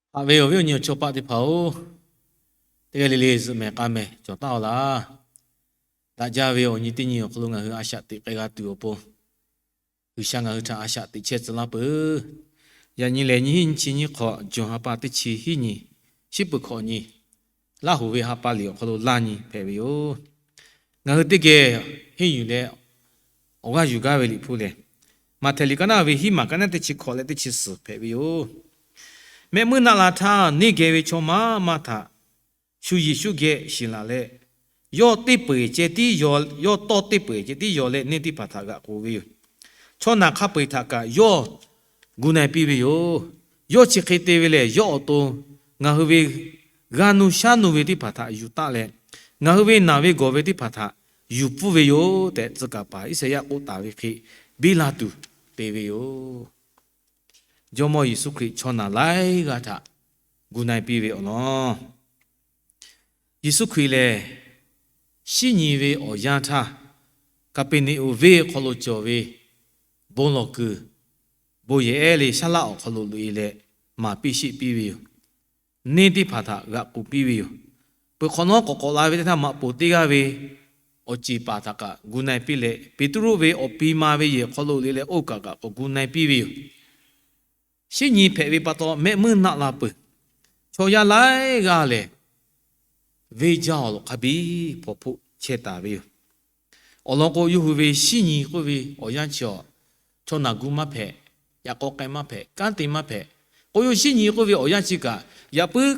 Haꞈ ve awˬ viˉ awˬ nyi awˬ chaw paˆ teˇ hpaˍ-oˬ, teˇ g'aˇ le le zuhꞈ mehˍ k'a mehˍ cawˬ taˉ-aw laˇ. Daꞈ jaˇ ve awˬ nyi teˇ nyi awˬ hk'aw lo ngaˬ hui a shaꞈ teꞈ k'ai g'a tuˬ awˬ pon, G'uiˬsha ngaˬ hui htaꞈ a shaꞈ teꞈ chehˇ tcuh laˇ peuˬ. Yaꞈ nyi lehˬ, nyiˇ hinˉ nyiˇ chi nyiˇ hk'awꞈ, June ha pa teˇ chi hiˉ nyi, shiˉ peuˬ hkawꞈ nyi, Laˇ hoˍ ve ha pa liꞈ awˬ hk'aw lo laˇ nyi hpehꞈ ve yoˬ. Ngaˬ hui teˇ geh henˇ yuˬ leh awˬ g'aˇ yuˬ gaˇ ve Liꞈ hpu lehˬ, Maꞈhtehˍ liꞈ ka naˆ ve hiˉ maˬ ka naˆ teˇ chi hkawꞈ leh teˇ chi suhˍ hpehꞈ ve yoˬ. Mehˆ muiˉ naˆ la htaˇ, neˇ geh ve chaw maˇ maˇ htaꞈ shu Yeˍsuˆ geh shiˍ laˬ leh, yawˇ teˇ peu-eˬ ceh tiˉ yaw, yawˇ tawˇ teˇ peu-eˬ ceh tiˉ yaw leh neˇ teˇ hpaˍ htaꞈ g'aꞈ k'oˍ ve yoˬ. Chaw naˬ hk'a peu-eˬ htaꞈ kaꞈ yawˇ gu na-e piˇ ve yoˬ. Yawˇ chi hk'e te ve lehˬ, yawˇ awˬ to ngaˬ hui ve g'aˇ nuˇ shaˉ nuˇ ve teˇ hpaˍ htaꞈ yuˬ taˆ leh, ngaˬ hui ve naˬ ve gawˬ ve teˇ hpaˍ htaꞈ yuˬ pfuhˇ ve yoˬ tehꞈ, tcuh kaˍ paˍ Iˉsaˍyaˆ k'oˆ taˍ ve hk'e biˇ la tuˬ te ve yoˬ. Jawˇmawˇ Yeˍsuˆ Hkriꞈ chaw naˬ laiˉ g'aˇ htaꞈ gu na-e piˇ ve awˬ lawn. Yeˍsuˆ Hkriꞈ lehˬ, shinˉ nyi ve awˬ yanˇ htaˇ, Kaˍpeˍneˍonˍ venˇ hk'aw lo cawˬ ve bon lawˬ kuiˬ, bon yehˬ ehˉ le shaˉ laˆ awˬ hk'aw lo loꞈ-e leh, maˍ piˇ sheˆ piˇ ve yoˬ. Neˇ teˇ hpaˍ htaꞈ g'aꞈ k'oˍ piˇ ve yoˬ. Peuˬ hk'awꞈ nawˉ k'awꞈ k'awꞈ la ve teˇ htaˇ, maꞈ poˍ teˇ g'aˇ ve awˬ ceˬ paˍ htaꞈ kaꞈ gu na-e piˇ leh, Peˍtruˆ ve awˬ pi ma ve yehˬ hk'aw lo loꞈ-e leh, oˇ kaꞈ kaꞈ k'awꞈ gu na-e piˇ ve yoˬ. Shinˉ nyi hpehꞈ ve pa taw, mehˆ muiˉ naˆ la peuˬ. Chaw yaˇ laiˉ g'aˇ lehˬ, venˇ jaˇ awˬ lawn hk'a biˇ hpawnˬ hpoˆ chehˇ taˍ ve yoˬ. Awˬ lawn k'o, yawˇ hui ve shinˉ nyi k'oˆ ve awˬ yanˇ chi awˬ, chaw naˬ gu maˇ hpehꞈ, yaꞈ k'aw k'ai maˇ hpehꞈ, kanˉ te maˇ hpehꞈ. K'o, yawˇ shinˉ nyi k'oˆ ve awˬ yanˇ chi kaꞈ, yaꞈ puiˉ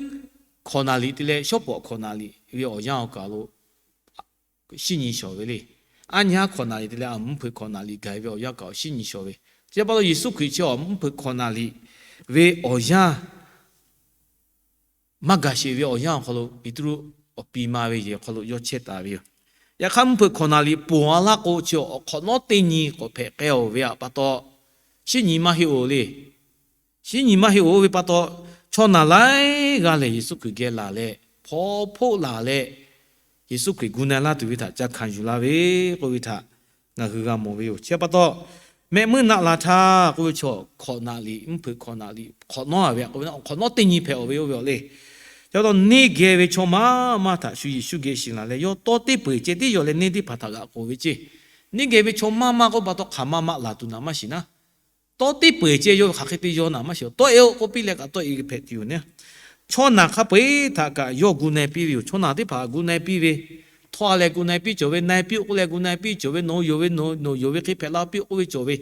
hkawꞈ naˍ liꞈ te leh shawˉ pawˍ hkawꞈ naˍ liꞈ ve awˬ yanˇ awˬ kaˬ lo shinˉ nyi shawˍ ve le. Aˉ nyi haˉ hkawꞈ naˍ liꞈ te leh a mvuhˇ hpeuꞈ hkawꞈ naˍ liꞈ gaˬ ve awˬ yanˇ kaꞈ awˬ shinˉ nyi shawˍ ve. Chi pa taw, Yeˍsuˆ Hkriꞈ chi awˬ mvuhˇ hpeuꞈ hkawꞈ naˍ liꞈ ve awˬ yanˇ maˇ gaˬ sheˍ ve awˬ yanˇ awˬ hk'aw lo, Peˍtruˆ awˬ pi ma ve yehˬ hk'aw lo yawˇ chehˇ taˍ ve yoˬ. Yaꞈ hk'aˇ, mvuhˇ hpeuꞈ hkawꞈ naˍ liꞈ ponˬ a laˇ k'o, chi awˬ hk'awꞈ nawˉ teˇ nyi k'awꞈ hpehꞈ k'ai oˬ ve pa taw, shinˉ nyi maˇ heˆ oˬ le. Shinˉ nyi maˇ heˆ oˬ ve pa taw, chaw naˬ laiˉ g'aˇ lehˬ Yeˍsuˆ Hkriꞈ geh laˬ leh, hpawnˬ hpoˆ laˬ leh, Yeˍsuˆ Hkriꞈ gu na laˇ tuˬ ve htaꞈ ca hkanˍ yuˬ la ve k'oˆ ve htaꞈ ngaˬ hui g'a mawˬ ve yoˬ. Chi pa taw, mehˆ muiˉ naˆ la htaˇ k'oˆ ve chaw, hkawꞈ naˍ liꞈ, mvuhˇ hpeuꞈ hkawꞈ naˍ liꞈ hk'awꞈ nawˉ a ve htaꞈ k'oˆ ve, hk'awꞈ nawˉ teˇ nyi hpehꞈ oˬ ve oˇ ve awˬ le. Chi pa taw, neˇ geh ve chaw maˇ maˇ htaꞈ shu Yeˍsuˆ geh shiˍ laˬ leh, yawˇ tawˇ teˇ peu-eˬ ceh tiˉ yaw leh neˇ teˇ hpaˍ htaꞈ g'aꞈ k'oˍ ve ceˇ. Neˇ geh ve chaw maˇ maˇ k'oˆ pa taw, hk'aˬ ma ma laˬ tuˬ naˍ maˇ shiˍ naˉ. Tawˇ teˇ peu-eˬ ceh yawˇ ve hk'aˬ hk'e te yaw naˍ maˇ shiˍ. Tawˇ e-oˆ k'oˆ piˇ leh kaꞈ tawˇ e ve hpehꞈ tuˬ yoˬ naˉ. Chaw naˬ hk'a peu-eˬ htaꞈ kaꞈ yawˇ gu na-e piˇ ve yoˬ. Chaw naˬ teˇ hpaˍ gu na-e piˇ ve, htawˇ a leh gu na-e piˇ cawˬ ve, na-e piˇ-oˆ k'oˆ leh gu na-e piˇ cawˬ ve, nawˬ hui yonˍ ve, nawˬ hui yonˍ ve hk'e hpehꞈ la piˇ-oˆ k'oˆ ve cawˬ ve.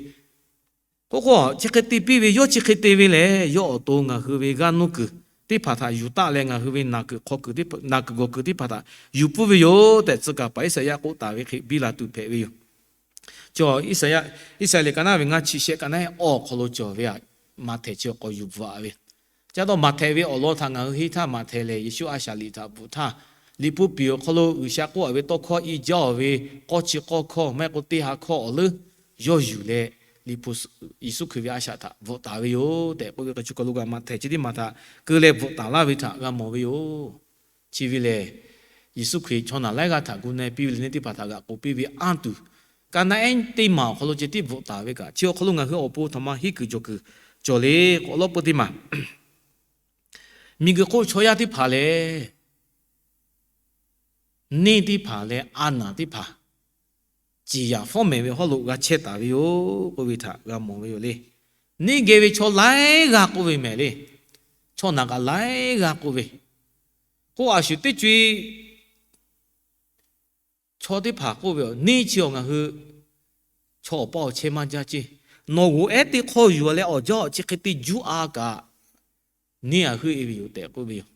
K'oˆ k'o, chi hk'e te piˇ ve, yawˇ chi hk'e te ve lehˬ, yawˇ awˬ to ngaˬ hui ve g'aˇ nuˇ kuiˬ teˇ hpaˍ htaꞈ yuˬ taˆ leh, ngaˬ hui ve naˬ kuiˬ hk'aw kuiˬ teˇ hpaˍ, naˬ kuiˬ gawˬ kuiˬ teˇ hpaˍ htaꞈ yuˬ pfuhˇ ve yoˬ tehꞈ, tcuh kaˍ paˍ Iˉsaˍyaˆ k'oˆ taˍ ve hk'e biˇ la tuˬ hpehꞈ ve yoˬ. Chaw Iˉsaˍyaˆ, Iˉsaˍreˍlaˆ ka naˆ ve ngaˇ chi shehˆ ka naˆ awˬ hk'aw lo cawˬ ve aꞈ, Maꞈhtehˍ chi awˬ k'awꞈ yuˬ bvuhꞈ-a ve. Chi pa taw, Maꞈhtehˍ ve awˬ lawn htaꞈ ngaˬ hui henˇ htaˇ, Maꞈhtehˍ lehˬ Yeˍsuˆ a shaꞈ liꞈ htaꞈ bvuhꞈ htaˇ, Liꞈ hpu piˍ awˬ hk'aw lo G'uiˬsha k'oˆ-a ve tawˇ hkawˇ i jaˇ-oˬ ve k'awˇ chi k'awˇ hkawˇ maˇ heˆ k'o teˇ ha hkawˇ awˬ leuˉ yawˇ yuˬ leh, Liꞈ hpu Yeˍsuˆ Hkriꞈ ve a shaꞈ htaꞈ bvuhꞈ taˍ ve yoˬ tehꞈ k'oˆ ve hk'e, chi hk'aw lo kaꞈ Maꞈhtehˍ chi teˇ maˬ htaꞈ keu leh bvuhꞈ taˍ laˇ ve htaꞈ g'a mawˬ ve yoˬ. Chi ve lehˬ, Yeˍsuˆ Hkriꞈ chaw naˬ laiˉ g'aˇ htaꞈ gu na-e piˇ ve leh neˇ teˇ hpaˍ htaꞈ g'aꞈ k'oˍ piˇ ve anˇ tuˬ, ka naˆ ehˉ teˇ maˬ awˬ hk'aw lo ceh tiˉ bvuhꞈ taˍ ve kaꞈ, chi awˬ hk'aw lo ngaˬ hui awˬ pon htaꞈ ma hiˉ kuiˬ jawˬ kuiˬ cawˬ le k'o, awˬ lawn peu teˇ maˬ, miˬguiˬ hk'oˆ chaw yaˇ teˇ hpaˍ lehˬ, neˇ teˇ hpaˍ leh a naˬ teˇ hpaˍ ciˍ yaꞈ fawˉ mehˍ ve hawˉ lo g'a chehˇ taˍ ve yoˬ k'oˆ ve htaꞈ g'a mawˬ ve yoˬ le. Neˇ geh ve chaw laiˉ g'aˇ k'oˆ ve mehˍ le. Chaw naˬ kaꞈ laiˉ g'aˇ k'oˆ ve, k'oˆ a shuˍ teˇ co-e chaw teˇ hpaˍ k'oˆ ve, neˇ chi awˬ ngaˬ hui chaw awˬ paˇ awˬ chehˇ maˇ jaˇ ceˇ. Nawˬ g'oꞈ ehˉ teˇ hk'awˇ yuˬ-a leh awˬ jaˇ awˬ chi hk'e te juˇ-a kaꞈ, neˇ a heuˆ-e ve yoˬ tehꞈ k'oˆ ve yoˬ.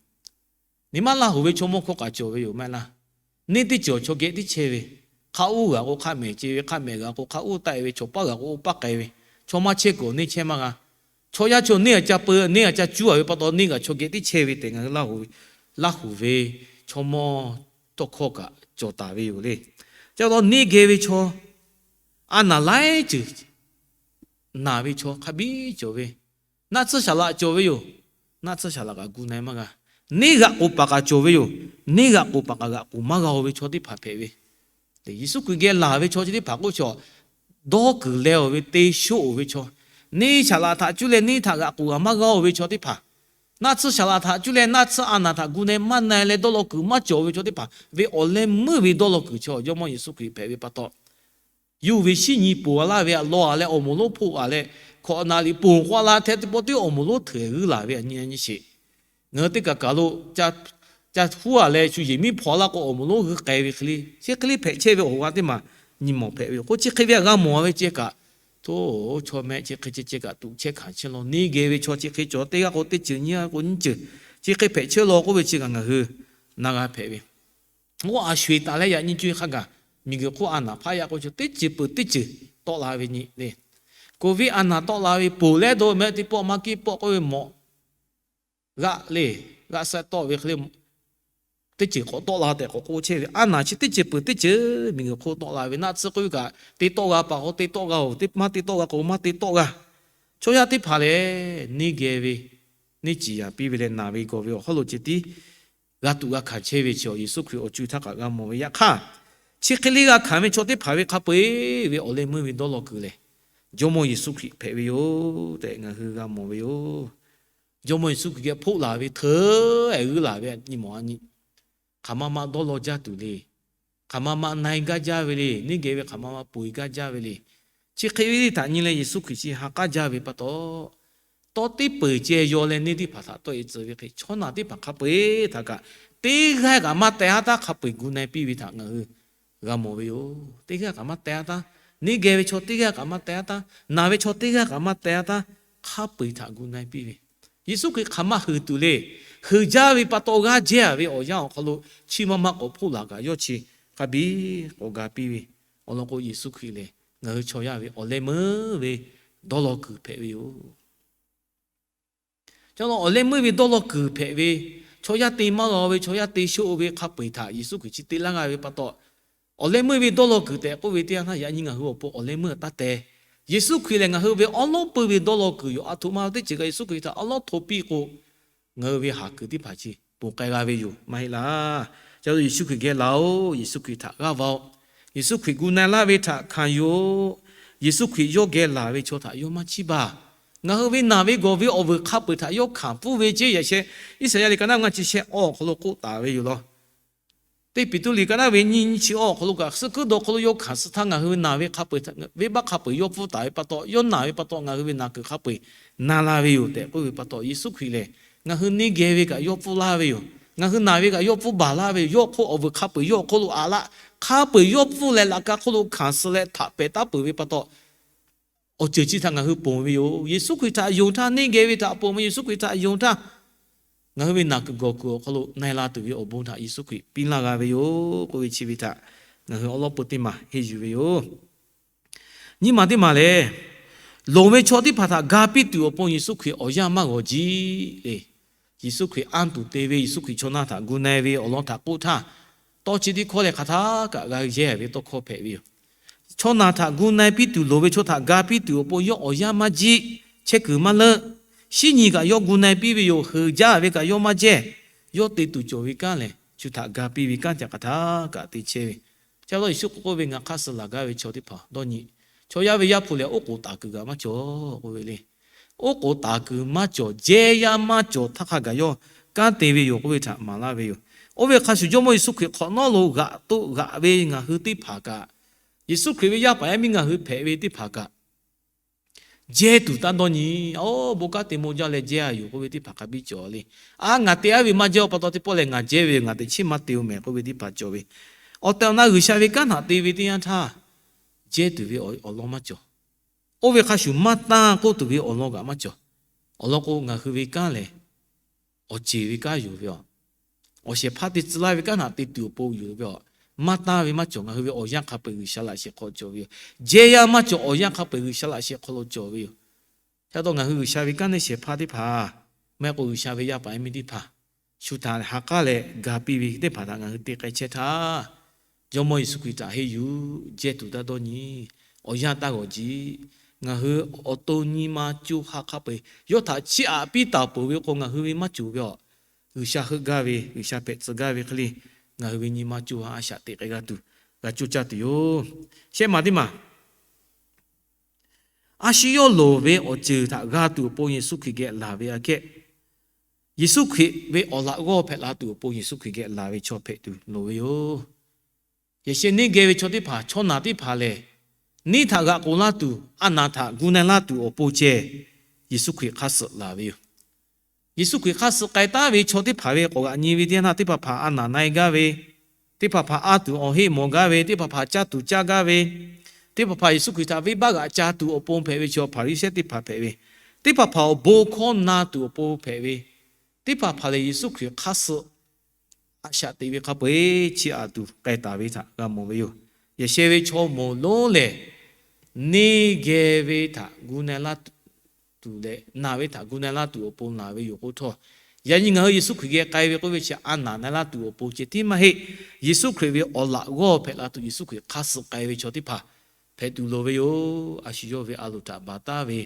Nyi ma Laˇ hoˍ ve chaw mawˇ hkawˇ kaꞈ cawˬ ve yoˬ maˇ heˆ laˇ. Neˇ teˇ ceuˬ chaw geh tiˉ chehˇ ve, hk'a uˉ g'aꞈ k'o hk'a mehˍ ce ve, hk'a mehˍ g'aꞈ k'o hk'a uˉ taˆ-e ve, chaw paˇ g'aꞈ k'o oˇ paˇ k'ai ve, chaw maˇ chehˇ kuiˬ neˇ chehˇ maˇ g'a. Chaw yaˇ chaw neˇ a ca peu, neˇ a ca cuˉ-a ve pa taw, neˇ g'aꞈ chaw geh tiˉ chehˇ ve tehꞈ ngaˬ hui Laˇ hoˍ ve, Laˇ hoˍ ve chaw mawˇ tawˇ hkawˇ kaꞈ cawˬ taˍ ve yoˬ le. Chi pa taw, neˇ geh ve chaw a naˬ laiˉ ceuˬ naˬ ve chaw hk'a biˇ cawˬ ve, naˆ tsuhˇ shaˍ laꞈ cawˬ ve yoˬ. Naˆ tsuhˇ shaˍ laꞈ kaꞈ gu na-e maˇ g'a. Neˇ g'aꞈ k'oˍ paˍ kaꞈ cawˬ ve yoˬ. Neˇ g'aꞈ k'oˍ paˍ kaꞈ g'aꞈ k'oˍ maˇ g'a-o ve chaw teˇ hpaˍ hpehꞈ ve. Yeˍsuˆ Hkriꞈ geh laˬ ve chaw chi teˇ hpaˍ k'oˆ chaw, dawˇ kuiˬ leh-oˬ ve, te shoˆ-oˬ ve chaw, neˇ shaˍ laꞈ htaꞈ cuˇ leh neˇ htaꞈ g'aꞈ k'oˍ g'a maˇ g'a-o ve chaw teˇ hpaˍ, Naˆ tsuhˇ saˍ laꞈ htaꞈ cuˇ leh naˆ tsuhˇ a naˍ htaꞈ gu na-e maˇ na-e leh dawˇ law kuiˬ maˇ cawˬ ve chaw teˇ hpaˍ ve awˬ leh meuˇ ve dawˇ law kuiˬ chaw Jawˇmawˇ Yeˍsuˆ Hkriꞈ hpehꞈ ve pa taw, yawˇ ve shinˉ nyi ponˬ a laˇ ve htaꞈ law a leh awˬ moˍ lonˉ hpoˆ a leh, hkawꞈ naˍ liꞈ ponˬ k'oˆ a laˇ htaˇ teˇ pawˆ teˇ awˬ moˍ lonˉ hteuꞈ g'uiˇ laˬ ve a nyi a nyi sheˍ. Ngaˬ hui teˇ kaˬ kaˬ lo ca, ca huˉ a leh shu yehˬ miˉ hpaw laˇ k'o awˬ moˍ lonˉ g'uiˇ k'ai ve hk'e le, chi hk'e le hpehꞈ chehˇ ve awˬ g'a teˇ maˬ nyi mawˬ hpehꞈ ve yoˬ. K'o chi hk'e ve htaꞈ g'a mawˬ ve ceh kaꞈ, to, chaw mehˆ chi hk'e ceh ceh kaꞈ tuꞈ chehˇ hkanˍ chehˇ law. Neˇ geh ve chaw chi hk'e cawˬ, teˇ g'aˇ k'o teˇ ceuˬ, nyiˇ g'aˇ k'o nyiˇ ceuˬ, chi hk'e hpehꞈ chehˇ law k'oˆ ve chi kaꞈ ngaˬ hui na g'a hpehꞈ ve. Oˇ a sho-eˬ taˍ leh yaꞈ nyi co-e hk'a gaˬ, miˬguiˬ hk'oˆ a naˍ hpaˇ yaꞈ k'o chaw teˇ ceuˬ peuˬ teˇ ceuˬ tawˆ la ve nyi le. Covid a naˍ tawˆ la ve ponˬ leh dawˇ mehˆ teˇ pawˆ maˇ kiˇ pawˆ k'oˆ ve mawꞈ g'aˆ le, g'aˆ saˆ tawˆ ve hk'e le, teˇ ceuˬ k'awꞈ tawˆ la tehꞈ k'awꞈ k'oˆ chehˇ ve. A naˍ chi teˇ ceuˬ peuˬ teˇ ceuˬ miˬguiˬ hk'oˆ tawˆ la ve. Naˆ tsuhˇ k'oˆ ve kaꞈ, te tawˆ g'a pa k'o te tawˆ g'a-oˬ, maˇ te tawˆ g'a k'o maˇ te tawˆ g'a. Chaw yaˇ teˇ hpaˍ lehˬ, neˇ geh ve neˇ ciˍ yaˍ piˇ ve leh naˬ ve gawˬ ve awˬ hawˉ lo ceh tiˉ g'a tuꞈ g'a hkanˍ chehˇ ve chi Yeˍsuˆ Hkriꞈ awˬ co-e htaˇ kaꞈ g'a mawˬ ve. Yaꞈ hk'aˇ, chi hk'e le g'a hkanˍ ve chaw teˇ hpaˍ ve hk'a peu-eˬ ve awˬ leh meuˇ ve dawˇ law kuiˬ lehˬ, Jawˇmawˇ Yeˍsuˆ Hkriꞈ hpehꞈ ve yoˬ tehꞈ ngaˬ hui g'a mawˬ ve yoˬ. Jawˇmawˇ Yeˍsuˆ Hkriꞈ geh hpoˆ laˬ ve hteuꞈ g'uiˇ laˬ ve nyi mawˬ a nyi, hk'aˬ ma ma dawˇ law jaˇ tuˬ le. Hk'aˬ ma ma na-e gaˇ jaˇ ve le. Neˇ geh ve hk'aˬ ma ma ponˬ-e gaˇ jaˇ ve le. Chi hk'e ve htaꞈ nyi leh Yeˍsuˆ Hkriꞈ chi ha k'aˉ jaˇ ve pa taw, tawˇ teˇ peuˬ ceh yaw leh neˇ teˇ hpaˍ htaꞈ tawˆ-e tcuh ve hk'e, chaw naˬ teˇ hpaˍ hk'a peu-eˬ htaꞈ kaꞈ teˇ g'aˇ kaꞈ maˇ teh haˉ taˉ hk'a peu-eˬ gu na-e piˇ ve htaꞈ ngaˬ hui g'a mawˬ ve yoˬ. Teˇ g'aˇ kaꞈ maˇ teh haˉ taˉ, neˇ geh ve chaw teˇ g'aˇ kaꞈ maˇ teh haˉ taˉ, naˬ ve chaw teˇ g'aˇ kaꞈ maˇ teh haˉ taˉ, hk'a peu-eˬ htaꞈ gu na-e piˇ ve. Yeˍsuˆ Hkriꞈ hk'aˬ ma heuˬ tuˬ le. Heuˬ jaˇ ve pa taw g'aˇ jehˇ-a ve awˬ yanˇ awˬ hk'aw lo chi ma ma k'awꞈ hpoˆ laˬ kaꞈ yawˇ chi hk'a biˇ k'awꞈ ga piˇ ve. Awˬ lawn k'o, Yeˍsuˆ Hkriꞈ lehˬ ngaˬ hui chaw yaˇ ve awˬ leh meuˇ ve dawˇ law kuiˬ hpehꞈ ve yoˬ. Chaw awˬ leh meuˇ ve dawˇ law kuiˬ hpehꞈ ve, chaw yaˇ te maˇ g'a ve, chaw yaˇ te shoˆ ve hk'a peu-eˬ htaꞈ Yeˍsuˆ Hkriꞈ chi te laˇ g'a ve pa taw, awˬ leh meuˇ ve dawˇ law kuiˬ tehꞈ k'oˆ ve teˇ yanˇ htaˇ, yaꞈ nyi ngaˬ hui awˬ pon awˬ leh meuˇ taˇ teh. Yeˍsuˆ Hkriꞈ lehˬ ngaˬ hui ve awˉ lawˉ peuˇ ve dawˇ law kuiˬ yoˬ. A htoꞈ ma teˇ ceuˬ kaꞈ Yeˍsuˆ Hkriꞈ htaꞈ awˉ lawˉ hto piˇ k'o, ngaˬ hui ve haˍ kuiˬ teˇ hpaˍ chi ponˬ k'ai g'a ve yoˬ maˇ heˆ laˇ. Ca lo Yeˍsuˆ Hkriꞈ geh laˬ-oꞈ. Yeˍsuˆ Hkriꞈ htaꞈ g'aˇ va-oꞈ. Yeˍsuˆ Hkriꞈ gu na-e laˇ ve htaꞈ hkanˍ yuˬ-oꞈ. Yeˍsuˆ Hkriꞈ yawˇ geh laˬ ve chaw htaꞈ yawˇ maˇ chiˇ baˬ. Ngaˬ hui ve naˬ ve gawˬ ve awˬ vuiˬ hk'a peu-eˬ htaꞈ yawˇ hkanˍ pfuhˇ ve ceˇ. Yaꞈ sheh Iˉsaˍyaˆ liꞈ ka naˆ ngaˇ chi shehˆ awˬ hk'aw lo k'oˆ taˍ ve yoˬ law. Teˇ Peˍtruˆ liꞈ ka naˆ ve nyiˇ nyiˇ chi awˬ hk'aw lo kaꞈ, suh kuiˉ dawˬ hk'aw lo yawˇ hkanˍ suh htaˇ ngaˬ hui ve naˬ ve hk'a peu-eˬ, venˇbaˆ hk'a peu-eˬ yawˇ pfuhˇ taˍ ve pa taw, yawˇ naˬ ve pa taw ngaˬ hui ve naˬ kuiˬ hk'a peu-eˬ na la ve yoˬ tehꞈ k'oˆ ve pa taw, Yeˍsuˆ Hkriꞈ lehˬ ngaˬ hui neˇ geh ve kaꞈ yawˇ pfuhˇ laˇ ve yoˬ. Ngaˬ hui naˬ ve kaꞈ yawˇ pfuhˇ baˬ laˇ ve yoˬ. Yawˇ hk'oˆ awˬ vuiˬ hk'a peu-eˬ yawˇ hk'oˆ lo aꞈ laˇ, hk'a peu-eˬ yawˇ pfuhˇ leh laꞈ ka hk'oˆ lo hkanˍ suh leh htaꞈ pehˍ taˉ peuˬ ve pa taw, awˬ ceuˬ chi htaꞈ ngaˬ hui ponˬ ve yoˬ. Yeˍsuˆ Hkriꞈ htaꞈ yonˍ htaˇ, neˇ geh ve htaꞈ ponˬ ve Yeˍsuˆ Hkriꞈ htaꞈ yonˍ htaˇ, ngaˬ hui ve naˬ kuiˬ gawˬ kuiˬ awˬ hk'aw lo na-e la tuˬ ve awˬ bon htaꞈ Yeˍsuˆ Hkriꞈ piˇ laˇ g'a ve yoˬ k'oˆ ve chi ve htaꞈ ngaˬ hui awˉ lawˉ peuˇ teˇ maˬ henˇ yuˬ ve yoˬ. Nyiˇ maˬ teˇ maˬ lehˬ, loˍ ve chaw teˇ hpaˍ htaꞈ ga piˇ tuˬ awˬ pon Yeˍsuˆ Hkriꞈ awˬ yanˇ maˇ g'awˬ jiˇ le. Yeˍsuˆ Hkriꞈ anˇ tuˬ te ve, Yeˍsuˆ Hkriꞈ chaw na htaꞈ gu na-e ve awˬ lawn htaꞈ k'oˆ htaˇ, tawˇ chi teˇ hkawˇ lehˬ hk'aˬ htaˇ kaꞈ g'a yehˇ ve tawˇ hkawˇ hpehꞈ ve yoˬ. Chaw naˬ htaꞈ gu na-e piˇ tuˬ, loˍ ve chaw htaꞈ ga piˇ tuˬ awˬ pon yawˇ awˬ yanˇ maˇ jiˇ, chehˇ kuiˬ maˇ leuˆ. Shinˉ nyi kaꞈ yawˇ gu na-e piˇ ve yoˬ. Heuˬ jaˇ ve kaꞈ yawˇ maˇ jehˇ. Yawˇ te tuˬ cawˬ ve kanˉ lehˬ, shu htaꞈ ga piˇ ve kanˉ te hk'aˬ htaˇ kaꞈ te chehˇ ve. Chi pa taw Yeˍsuˆ k'oˆ ve, Ngaˬ hk'aˇ suh laˬ gaˇ ve chaw teˇ hpaˍ dawˇ nyi. Chaw yaˇ ve Yaˇ hpu lehˬ oˉ k'oˍ taˍ kuiˬ kaꞈ maˇ cawˬ k'oˆ ve le. Oˉ k'oˍ taˍ kuiˬ maˇ cawˬ, jehˇ yaˇ maˇ cawˬ htaˇ hk'a gaˬ yawˇ kanˉ te ve yoˬ k'oˆ ve htaꞈ maˍ laˇ ve yoˬ. Oˇ ve hk'a shuˍ Jawˇmawˇ Yeˍsuˆ Hkriꞈ hk'awꞈ nawˉ lo g'aꞈ toˆ g'aꞈ ve ngaˬ hui teˇ hpaˍ kaꞈ, Yeˍsuˆ Hkriꞈ ve yaˇ paˍ yaˇ miˇ ngaˬ hui hpehꞈ ve teˇ hpaˍ kaꞈ, jehˇ tuˬ taˇ dawˇ nyi. Oˇ, bon kanˉ te maw jaˇ leh jehˇ-a yoˬ k'oˆ ve teˇ hpaˍ hk'a biˇ cawˬ le. A, ngaˬ te-a ve maˇ jehˇ-oˬ pa taw teˇ pawˆ lehˬ ngaˬ jehˇ ve yoˬ, ngaˬ teꞈ chiˉ maˇ te-oˬ mehˍ k'oˆ ve teˇ hpaˍ cawˬ ve. Awˬ tehˬ awˬ na G'uiˬsha ve kanˉ htaꞈ te ve teˇ yanˇ htaˇ, jehˇ tuˬ ve awˬ lawn maˇ cawˬ. Oˇ ve hk'a shuˍ maˇ tanˇ k'oˆ tuˬ ve awˬ lawn kaꞈ maˇ cawˬ. Awˬ lawn k'o, ngaˬ hui ve kanˉ lehˬ, awˬ ceˬ ve kanˉ yoˬ ve aˬ. Awˬ shehˍ hpaˇ te tcuh laˇ ve kanˉ htaꞈ te tuˬ awˬ pon yoˬ ve aˬ. Maˇ tanˇ ve maˇ cawˬ. Ngaˬ hui ve awˬ yanˇ hk'a peu-eˬ G'uiˬsha laꞈ sheh hk'aw cawˬ ve yoˬ. Jehˇ yaˇ maˇ cawˬ. Awˬ yanˇ hk'a peu-eˬ G'uiˬsha laꞈ sheh hk'aw lo cawˬ ve yoˬ. Chi pa taw ngaˬ hui G'uiˬsha ve kanˉ neˇ shehˍ hpaˇ teˇ hpaˍ, maˇ heˆ k'o G'uiˬsha ve yaˇ paˍ yaˇ miˇ teˇ hpaˍ, shu htaꞈ ha k'aˉ leh ga piˇ ve teˇ hpaˍ htaꞈ ngaˬ hui te k'ai chehˇ htaˇ, Jawˇmawˇ Yeˍsuˆ Hkriꞈ htaꞈ henˇ yuˬ, jehˇ tuˬ taˇ dawˇ nyi. Awˬ yanˇ taˇ g'awˬ jiˇ. Ngaˬ hui awˬ to nyi ma co ha hk'a peu-eˬ yawˇ htaꞈ chiˇ aꞈ piˇ taˍ peuˬ ve k'o, ngaˬ hui ve maˇ cawˬ ve aˬ. G'uiˬsha heuˆ gaˇ ve, G'uiˬsha hpehꞈ tcuh gaˇ ve hk'e le, ngaˬ hui ve nyi ma co ha a shaꞈ teꞈ k'ai g'a tuˬ, g'a coˇ caˇ tuˬ yoˬ. Shehˆ maˬ teˇ maˬ, a shu yawˇ loˍ ve awˬ ceuˬ htaꞈ g'a tuˬ awˬ pon Yeˍsuˆ Hkriꞈ geh laˬ ve aꞈ kehˉ, Yeˍsuˆ Hkriꞈ ve awˬ laꞈ g'awˇ hpehꞈ la tuˬ awˬ pon Yeˍsuˆ Hkriꞈ geh laˬ ve chaw hpehꞈ tuˬ loˍ ve yoˬ. Yaꞈ sheh neˇ geh ve chaw teˇ hpaˍ, chaw naˬ teˇ hpaˍ lehˬ, neˇ htaꞈ g'aꞈ k'oˍ laˇ tuˬ, a naˍ htaꞈ gu na-e laˇ tuˬ awˬ pon ceh Yeˍsuˆ Hkriꞈ hk'aˇ suh laˬ ve yoˬ. Yeˍsuˆ Hkriꞈ hk'aˇ suh k'ai taˉ ve chaw teˇ hpaˍ ve k'awꞈ g'aꞈ nyi ve teˇ yanˇ htaˇ, teˇ hpaˍ hpaˍ a naˍ na-e gaˇ ve, teˇ hpaˍ hpaˍ a tuˬ awˬ heˆ mawˬ gaˇ ve, teˇ hpaˍ hpaˍ caˇ tuˬ caˇ gaˇ ve, teˇ hpaˍ hpaˍ Yeˍsuˆ Hkriꞈ htaꞈ venˇbaˆ g'aꞈ ca tuˬ awˬ pon hpehꞈ ve chaw Hpaˍriˍsehˇ teˇ hpaˍ hpehꞈ ve, teˇ hpaˍ hpaˍ awˬ bon hkawˇ na tuˬ awˬ pon hpehꞈ ve, teˇ hpaˍ hpaˍ lehˬ Yeˍsuˆ Hkriꞈ hk'aˇ suh a shaꞈ teꞈ ve hk'a peu-eˬ chiˇ aꞈ tuˬ k'ai taˍ ve htaꞈ g'a mawˬ ve yoˬ. Yaꞈ sheh ve chaw moˍ lonˉ lehˬ, neˇ geh ve htaꞈ gu na-e laˇ tuˬ leh naˬ ve htaꞈ gu na-e laˇ tuˬ awˬ pon laˬ ve yoˬ k'oˆ htawˇ, yaꞈ nyi ngaˬ hui Yeˍsuˆ Hkriꞈ geh k'ai ve k'oˆ ve chi a naˍ na-e laˇ tuˬ awˬ pon ceh tiˉ maˇ heˆ. Yeˍsuˆ Hkriꞈ ve awˬ laꞈ g'awˇ hpehꞈ la tuˬ Yeˍsuˆ Hkriꞈ hk'aˇ suh k'ai ve chaw teˇ hpaˍ hpehꞈ tuˬ loˍ ve yoˬ. A shu yawˇ ve a loˍ htaꞈ baˬ taˉ ve,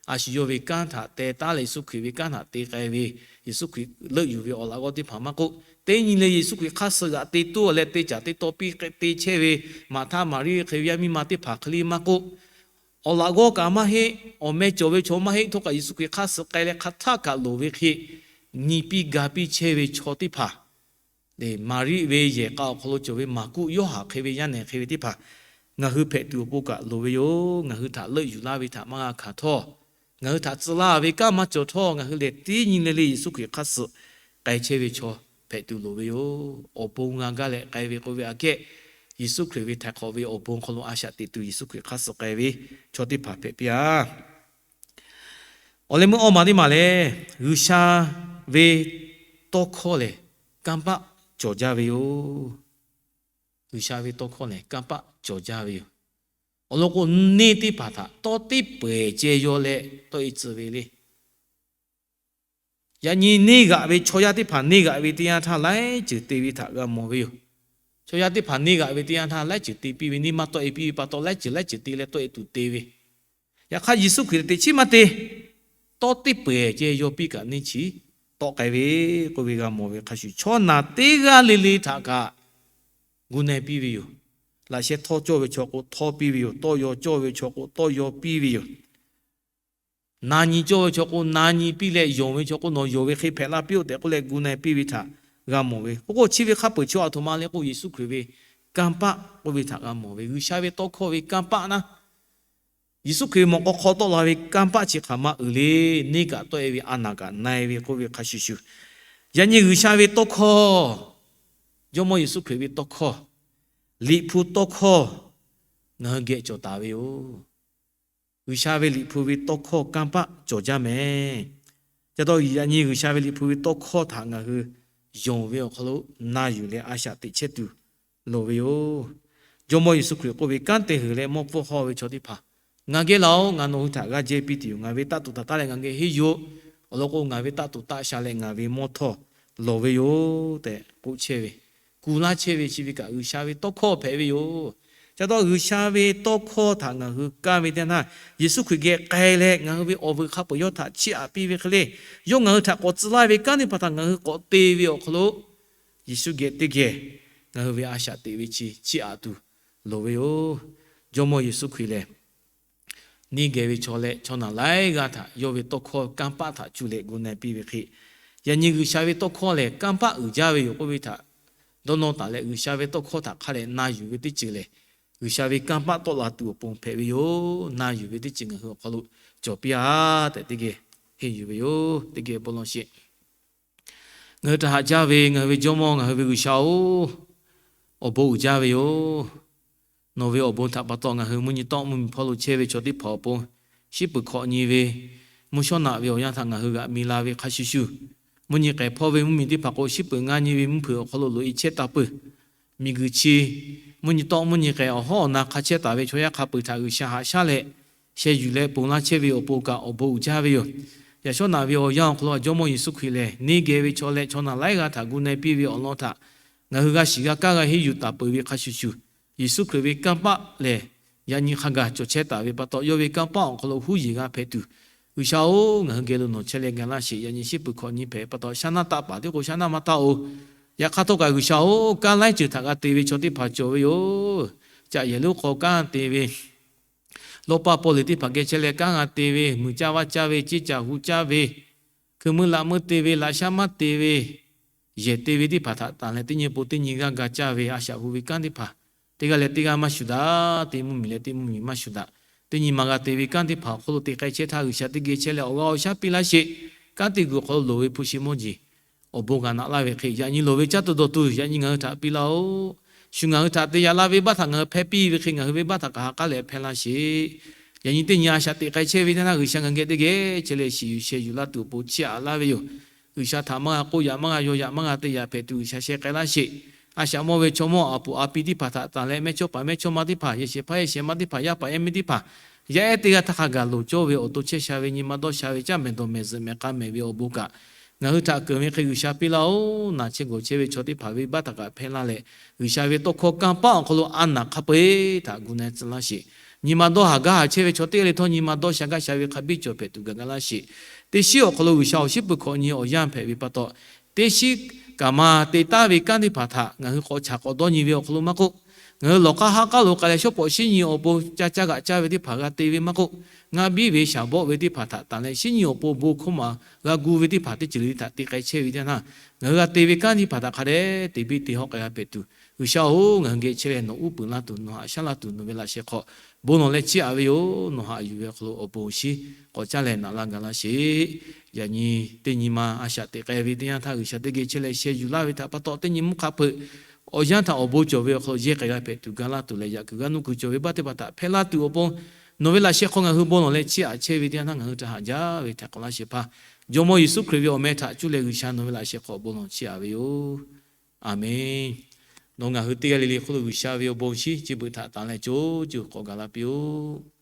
a shu yawˇ ve kanˉ htaꞈ te taˉ leh Yeˍsuˆ Hkriꞈ ve kanˉ htaꞈ te k'ai ve, Yeˍsuˆ Hkriꞈ leuˆ yuˬ ve awˬ laꞈ g'awˇ teˇ hpaˍ maˇ k'oˆ, teˇ nyi le Yeˍsuˆ Hkriꞈ hk'aˇ suh g'aꞈ te toˇ leh te caˍ te taw piˇ te chehˇ ve Maˍhtaˆ, Maˍriˆ hk'e ve yaˇ miˇ ma teˇ hpaˍ hk'e le maˇ k'oˆ, awˬ laꞈ g'awˇ kaꞈ maˇ heˆ, awˬ meh cawˬ ve chaw maˇ heˆ htawˇ kaꞈ Yeˍsuˆ Hkriꞈ hk'aˇ suh k'ai leh hk'aˬ htaˆ kaꞈ loˍ ve hk'e nyi piˇ ga piˇ chehˇ ve chaw teˇ hpaˍ, Maˍriˆ ve yehˬ k'a awˬ hk'aw lo cawˬ ve Maˍkuˆ, Yoˇhanˬ hk'e ve yaˇ nehˬ hk'e ve teˇ hpaˍ ngaˬ hui hpehꞈ tuˬ awˬ pon kaꞈ loˍ ve yoˬ. Ngaˬ hui htaꞈ leuˆ yuˬ laˇ ve htaꞈ maˇ g'a hkanˍ htawˇ, ngaˬ hui htaꞈ tcuh laˇ ve kanˉ maˇ cawˬ htawˇ, ngaˬ hui lehˬ teˇ nyi le le Yeˍsuˆ Hkriꞈ hk'aˇ suh k'ai chehˇ ve chaw hpehꞈ tuˬ loˍ ve yoˬ. Awˬ bon g'a gaˇ leh k'ai ve k'oˆ ve aꞈ kehˉ, Yeˍsuˆ Hkriꞈ ve htaiˍ hk'awꞈ ve awˬ bon hk'aw lo a shaꞈ teꞈ tuˬ Yeˍsuˆ Hkriꞈ hk'aˇ suh k'ai ve chaw teˇ hpaˍ hpehꞈ piˇ-a. Awˬ leh meuˇ awˇ ma teˇ maˬ lehˬ, G'uiˬsha ve tawˇ hkawˇ lehˬ kanˇ paˆ cawˬ jaˇ ve yoˬ. G'uiˬsha ve tawˇ hkawˇ lehˬ kanˇ paˆ cawˬ jaˇ ve yoˬ. Awˬ lawn k'o, neˇ teˇ hpaˍ htaꞈ tawˇ teˇ peu-eˬ ceh yaw leh tawˆ-e tcuh ve le. Yaꞈ nyi neˇ g'aꞈ ve chaw yaˇ teˇ hpaˍ neˇ g'aꞈ ve teˇ yanˇ htaˇ laiˉ ceuˬ te ve htaꞈ g'a mawˬ ve yoˬ. Chaw yaˇ teˇ hpaˍ neˇ g'aꞈ ve teˇ yanˇ htaˇ laiˉ ceuˬ te piˇ ve, neˇ maˇ tawˆ-e piˇ ve pa taw laiˉ ceuˬ laiˉ ceuˬ te leh tawˆ-e tuˬ te ve. Yaꞈ hk'aˇ Yeˍsuˆ Hkriꞈ teꞈ chiˉ maˇ te, tawˇ teˇ peu-eˬ ceh yaw piˇ kaꞈ neˇ chi tawˆ k'ai ve k'oˆ ve g'a mawˬ ve hk'a shuˍ, chaw naˬ teˇ g'aˇ le le htaꞈ kaꞈ gu na-e piˇ ve yoˬ. Laꞈ sheh htawˇ cawˇ ve chaw k'o htawˇ piˇ ve yoˬ. Tawˇ yaw cawˇ ve chaw k'o tawˇ yaw piˇ ve yoˬ. Na nyi cawˇ ve chaw k'o na nyi piˇ leh, yonˍ ve chaw k'o nawˬ yonˍ ve hk'e hpehꞈ la piˇ-oˆ tehꞈ k'oˆ leh gu na-e piˇ ve htaꞈ g'a mawˬ ve. K'oˆ k'o chi ve hk'a peu-eˬ chi a htoꞈ ma le k'o, Yeˍsuˆ Hkriꞈ ve kanˇ paˆ k'oˆ ve htaꞈ g'a mawˬ ve. G'uiˬsha ve tawˇ hkawˇ ve kanˇ paˆ naˉ, Yeˍsuˆ Hkriꞈ mawꞈ k'aw hk'aw tawˆ la ve kanˇ paˆ chi hk'aˬ ma uiˍ le. Neˇ kaꞈ tawˆ-e ve, a naˍ kaꞈ na-e ve k'oˆ ve hk'a shuˍ shuˍ, yaꞈ nyi G'uiˬsha ve tawˇ hkawˇ, Jawˇmawˇ Yeˍsuˆ Hkriꞈ ve tawˇ hkawˇ, Liꞈ hpu tawˇ hkawˇ ngaˬ hui geh cawˬ taˍ ve yoˬ. G'uiˬsha ve Liꞈ hpu ve tawˇ hkawˇ kanˇ paˆ cawˬ jaˇ mehˍ. Ca taw yaꞈ nyi G'uiˬsha ve Liꞈ hpu ve tawˇ hkawˇ htaꞈ ngaˬ hui yonˍ ve awˬ hk'aw lo na yuˬ leh a shaꞈ teꞈ chehˇ tuˬ loˍ ve yoˬ. Jawˇmawˇ Yeˍsuˆ Hkriꞈ k'oˆ ve, Kanˉ te huiˍ leh mawˇ pfuhˇ hawˇ ve chaw teˇ hpaˍ, ngaˬ geh laˬ-oꞈ. Ngaˬ nawˬ hui htaꞈ g'aˇ jehˇ piˇ tuˬ yoˬ. Ngaˬ ve taˆ tuˬ taˍ taˉ leh ngaˬ geh henˇ yuˬ-oꞈ. Awˬ lawn k'o, ngaˬ ve taˆ tuˬ taˆ sha leh ngaˬ ve mawˇ htawˇ lawˬ ve yoˬ tehꞈ k'oˆ chehˇ ve, kuˬ laˇ chehˇ ve chi ve kaꞈ G'uiˬsha ve tawˇ hkawˇ hpehꞈ ve yoˬ. Ca taw G'uiˬsha ve tawˇ hkawˇ htaꞈ ngaˬ hui kaˇ ve teˇ yanˇ htaˇ, Yeˍsuˆ Hkriꞈ geh k'ai leh ngaˬ hui ve awˬ vuiˬ hk'a peu-eˬ yawˇ htaꞈ chiˇ aꞈ piˇ ve hk'e le, yawˇ ngaˬ hui htaꞈ k'awꞈ tcuh laˇ ve kanˉ teˇ hpaˍ htaꞈ ngaˬ hui k'awꞈ te ve awˬ hk'aw lo, Yeˍsuˆ geh teˇ geh ngaˬ hui ve a shaꞈ teꞈ ve chi chiˇ aꞈ tuˬ loˍ ve yoˬ. Jawˇmawˇ Yeˍsuˆ Hkriꞈ lehˬ, neˇ geh ve chaw leh chaw naˬ laiˉ g'aˇ htaꞈ yawˇ ve tawˇ hkawˇ kanˇ paˆ htaꞈ cuˇ leh gu na-e piˇ ve hk'e, yaꞈ nyi G'uiˬsha ve tawˇ hkawˇ lehˬ kanˇ paˆ uiˍ jaˇ ve yoˬ k'oˆ ve htaꞈ dawˇ nawˇ taˍ leh, G'uiˬsha ve tawˇ hkawˇ htaꞈ hk'a dehꞈ na yuˬ ve teˇ ceuˬ lehˬ, G'uiˬsha ve kanˇ paˆ tawˆ la tuˬ awˬ pon hpehꞈ ve yoˬ. Na yuˬ ve teˇ ceuˬ ngaˬ hui awˬ hk'aw lo cawˬ piˇ-a tehꞈ teˇ geh henˇ yuˬ ve yoˬ. Teˇ geh bon law sheˍ. Ngaˬ hui htaꞈ haꞈ jaˇ ve ngaˬ hui ve Jawˇmawˇ, ngaˬ hui ve G'uiˬsha-oˬ, awˬ bon uiˍ jaˇ ve yoˬ. Nawˬ ve awˬ bon htaꞈ pa taw ngaˬ hui mvuhˇ nyi tawˆ mvuhˇ miˬ hpawˇ lo chehˇ ve chaw teˇ hpaˍ awˬ pon shiˉ peuˬ hkawꞈ nyi ve mvuhˇ shawˉ naꞈ ve awˬ yanˇ htaꞈ ngaˬ hui g'aꞈ mi la ve hk'a shuˍ shuˍ, mvuhˇ nyi k'ehˬ hpawˇ ve mvuhˇ miˬ teˇ hpaˍ k'o shiˉ peuˬ ngaˇ nyi ve mvuhˇ hpeuꞈ awˬ hk'aw lo loꞈ-e chehˇ taˍ peuˬ. Miˬguiˬ chi mvuhˇ nyi tawˆ mvuhˇ nyi k'ehˬ awˬ hawˉ awˬ na hk'a chehˇ taˍ ve chaw yaˇ hk'a peu-eˬ htaꞈ G'uiˬsha haꞈ shaˉ leh sheh yuˬ leh ponˬ laˇ chehˇ ve awˬ pon kaꞈ awˬ bon uiˍ jaˇ ve yoˬ. Yaꞈ shawˉ naꞈ ve awˬ yanˇ awˬ hk'aw lo Jawˇmawˇ Yeˍsuˆ Hkriꞈ lehˬ neˇ geh ve chaw leh chaw naˬ laiˉ g'aˇ htaꞈ gu na-e piˇ ve awˬ lawn htaꞈ ngaˬ hui g'a shiˍ g'a kaˇ g'a henˇ yuˬ taˍ peuˬ ve hk'a shuˍ shuˍ, Yeˍsuˆ Hkriꞈ ve kanˇ paˆ lehˬ yaꞈ nyi hk'a gaˬ cawˬ chehˇ taˍ ve pa taw, yawˇ ve kanˇ paˆ awˬ hk'aw lo huˉ yeˬ g'a hpehꞈ tuˬ, G'uiˬsha-oˬ, ngaˬ hui geh lo nawˬ chehˇ leh ga laˇ sheˍ. Yaꞈ nyi shiˉ peuˬ hkawꞈ nyi hpehꞈ pa taw shaˉ naˆ taˆ paˍ tiˉ k'o shaˉ naˆ maˇ taˆ-oˬ. Yaꞈ hk'aˇ htawˇ kaꞈ G'uiˬsha-oˬ, kanˉ laiˉ ceuˬ htaꞈ g'a te ve chaw teˇ hpaˍ cawˬ ve yoˬ. Caꞈ yehˬ lonˉ hk'aw kanˉ te ve, lawˇ paˇ paw le teˇ hpaˍ geh chehˇ leh kanˉ g'a te ve, muiˬ caˇ vaˇ caˇ ve, ceˇ caˬ hu caˇ ve, Hkui meuˇ laꞈ meuˇ te ve, laꞈ shaˉ maˇ te ve, yehˬ te ve teˇ hpaˍ htaꞈ tanˬ leh teˇ nyi pon teˇ nyi g'aˇ ga caˇ ve a shaꞈ hu ve kanˉ teˇ hpaˍ, teˇ g'aˇ leh teˇ g'aˇ maˇ shuˍ daꞈ, teˇ mvuhˇmiˬ leh teˇ mvuhˇmiˬ maˇ shuˍ daꞈ, teˇ nyi ma g'a te ve kanˉ teˇ hpaˍ awˬ hk'aw lo te k'ai chehˇ htaˇ G'uiˬsha teˇ geh chehˇ leh awˬ g'aˇ awˬ shaˉ piˇ laˇ sheˍ. Kanˉ te guiˬ awˬ hk'aw lo loˍ ve hpu shi mawˇ jeˬ awˬ bon g'a naꞈ laˇ ve hk'e, yaꞈ nyi loˍ ve caˇ tuˬ dawˬ tuˬ yaꞈ nyi ngaˬ hui htaꞈ piˇ laˇ-oˆ. Shu ngaˬ hui htaꞈ te yaꞈ la ve baˆ htaꞈ ngaˬ hui hpehˇ piˇ ve hk'e, ngaˬ hui ve baˆ htaꞈ kaꞈ ha k'aˉ leh hpehˇ laˇ sheˍ. Yaꞈ nyi teˇ nyi a shaꞈ teꞈ k'ai chehˇ ve teˇ naˇ G'uiˬsha ngaˬ geh teˇ geh chehˇ leh shiˍ yuˬ sheh yuˬ laˇ tuˬ awˬ pon chiˇ aꞈ laˇ ve yoˬ. G'uiˬsha htaꞈ maˇ g'a k'oˆ yaꞈ, maˇ g'a yaw yaꞈ, maˇ g'a te yaꞈ hpehꞈ tuˬ G'uiˬsha sheh k'ai laˇ sheˍ. A shaꞈ mawˇ ve chaw mawˇ a puˍ a pi teˇ hpaˍ htaꞈ tanˬ leh mehˇchawˇ paˍ mehˇchawˇma teˇ hpaˍ, yehˬ shehˍ hpaˇ yehˬ shehˍ ma teˇ hpaˍ, yaˇ paˍ yaˇ miˇ teˇ hpaˍ, yaˇ ehˉ teˇ g'aˇ htaˇ hk'a gaˬ loˍ cawˇ ve awˬ to chehˇ sha ve nyi ma dawˇ sha ve caˇ mehˍ dawˬ mehˍ zuhꞈ mehˍ k'a mehˍ ve awˬ bon kaꞈ ngaˬ hui htaꞈ keunˍ ve hk'e G'uiˬsha piˇ laˇ-oˆ. Naˬ chehˇ gawˬ chehˇ ve chaw teˇ hpaˍ ve baˆ htaꞈ kaꞈ hpehˇ laˇ leh, G'uiˬsha ve tawˇ hkawˇ kanˇ paˆ awˬ hk'aw lo a naˬ hk'a peu-eˬ htaꞈ gu na tcuh laˇ sheˍ. Nyi ma dawˇ haˍ gaˇ haˍ chehˇ ve chaw teˇ g'aˇ le htawˇ nyi ma dawˇ sha gaˇ sha ve hk'a biˇ cawˬ hpehꞈ tuˬ gaˬ ga laˇ sheˍ. Teˇ shiˉ awˬ hk'aw lo G'uiˬsha awˬ shinˉ peuˬ hkawꞈ nyi awˬ yanˇ hpehꞈ ve pa taw, teˇ shiˉ kaꞈ ma te taˍ ve kanˉ teˇ hpaˍ htaꞈ ngaˬ hui k'awꞈ chaꞈ k'awꞈ dawˇ nyi ve awˬ hk'aw lo maˇ k'oˆ, ngaˬ hui lawˬ k'aˇ ha k'aˉ lo k'ai leh shawˉ pawˍ shinˉ nyi awˬ pon ca caˇ g'aꞈ caˇ ve teˇ hpaˍ g'a te ve maˇ k'oˆ, ngaˆ biˇ ve shaˍ bawˆ ve teˇ hpaˍ htaꞈ tanˬ leh shinˉ nyi awˬ pon bon hkawˇ maˬ g'a gu ve teˇ hpaˍ teˇ ceuˬ le htaꞈ te k'ai chehˇ ve teˇ naˇ, ngaˬ hui g'a te ve kanˉ teˇ hpaˍ htaꞈ hk'a dehꞈ te biˇ te hawˉ k'ai g'a hpehꞈ tuˬ, G'uiˬsha-oˬ, ngaˬ hui geh chehˇ leh nawˬ uˉ peunˍ laˇ tuˬ, nawˬ haꞈ shaˉ laˇ tuˬ, nawˬ ve laꞈ sheh hk'aw bon lawˬ leh chiˇ aꞈ ve yoˬ. Nawˬ haꞈ yuˬ ve awˬ hk'aw lo awˬ bon awˬ shinˉ k'awꞈ caˇ leh naꞈ laˇ ga laˇ sheˍ. Yaꞈ nyi teˇ nyi ma a shaꞈ teꞈ k'ai ve teˇ yanˇ htaˇ G'uiˬsha teˇ geh chehˇ leh sheh yuˬ laˇ ve htaꞈ pa taw, teˇ nyi mvuhˇ hk'a peu-eˬ awˬ yanˇ htaꞈ awˬ bon cawˬ ve awˬ hk'aw lo yehˇ k'ai g'a hpehꞈ tuˬ ga laˇ tuˬ leh, yaꞈ kuiˬ g'a nuˇ kuiˬ cawˬ ve baˆ teˇ hpaˍ htaꞈ hpehˇ laˇ tuˬ awˬ pon, nawˬ ve laꞈ sheh hk'aw ngaˬ hui bon lawˬ leh chiˇ aꞈ chehˇ ve teˇ yanˇ htaˇ ngaˬ hui htaꞈ haꞈ jaˇ ve htaꞈ k'awꞈ laˇ sheˍ hpaˇ. Jawˇmawˇ Yeˍsuˆ Hkriꞈ ve awˬ meh htaꞈ cuˇ leh G'uiˬsha nawˬ ve laꞈ sheh hk'aw bon lawˬ chiˇ aꞈ ve yoˬ. Aˍmenˍ. Nawˬ ngaˬ hui teˇ g'aˇ le le hk'oˆ lo G'uiˬsha ve awˬ bon awˬ shinˉ chi beuꞈ htaꞈ tanˬ leh co co k'awꞈ gaˬ la piˇ-oˆ.